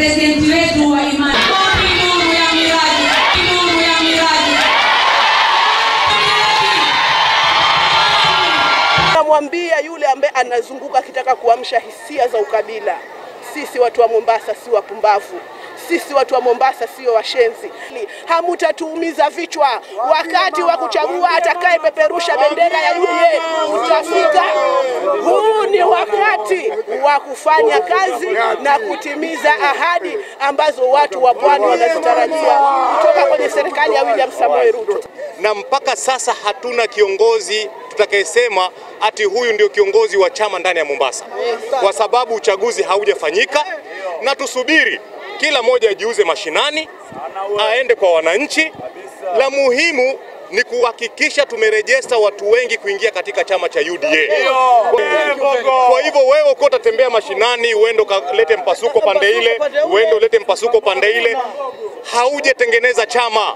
Presidenti wetu wa imani. Nuru ya miradi, nuru ya miradi. Namwambia yule ambaye anazunguka akitaka kuamsha hisia za ukabila, sisi watu wa Mombasa si wapumbavu. Sisi watu wa Mombasa sio washenzi. Hamutatuumiza vichwa. Wakati wa kuchagua atakayepeperusha bendera ya UDA utafika. Huu ni wakati wa kufanya kazi na kutimiza ahadi ambazo watu wa pwani wanazitarajia kutoka kwenye serikali ya William Samoei Ruto. Na mpaka sasa hatuna kiongozi tutakayesema ati huyu ndio kiongozi wa chama ndani ya Mombasa, kwa sababu uchaguzi haujafanyika, na tusubiri kila mmoja ajiuze mashinani, aende kwa wananchi. La muhimu ni kuhakikisha tumerejesta watu wengi kuingia katika chama cha UDA. Kwa hivyo wewe uko utatembea mashinani, uende ukalete mpasuko pande ile, uende ulete mpasuko pande ile, haujatengeneza chama.